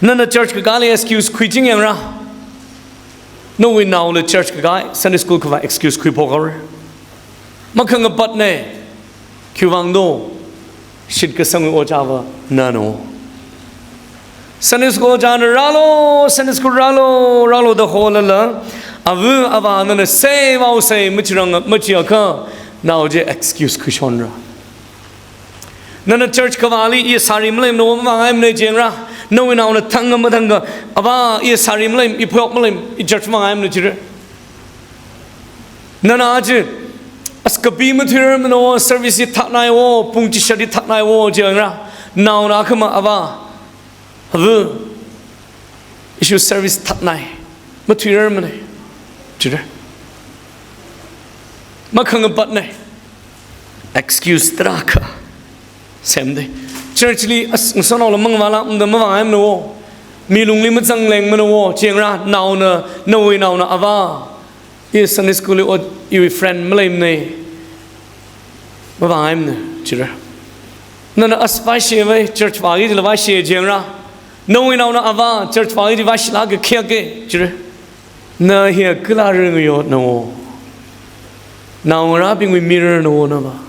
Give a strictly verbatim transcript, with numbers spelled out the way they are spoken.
Nana church kakāli excuse khuichingyāngra. Nawui naoli church kakā, Sunday school khavā excuse khuiphok haora. Makhangapatna. Khiwuivang do, shitkasangwui ojāva nano. Sunday school ojāna rālu, Sunday school rālu, rālu da holala, ava avā nana sāvāosei, machirang, machiakha, nao chi excuse khuishonra. Nana church khavāli i sari maleimana, mavāngaimana jingra. Nawui naona thang mathang ka, ava i sari maleim, i phayok maleim, i church mavāngaimana jira. Nana aja, as kapi mathuirarmana, service hi thaknai o, pung chishat hi thaknai o jingra. Naona khama ava, ava, ishi service thaknai, mathuirarmana jira. Makhangapatna. Excuse tarākha semda. Church li as ngasotnaola mangvāla mda mavāngaimana o. Mi lungli mazanglengmana o. Jingra naona, nawui naona ava, i Sunday school li ot, iwui friend maleimana, mavāngaimana jira. Nana as vāsheva, church vāki jila vāshe jingra. Nawui naona ava church vāki ji vāshilaka khayāka jira. Na hi kala ringyo no. Naongarābingwui mirror no nava.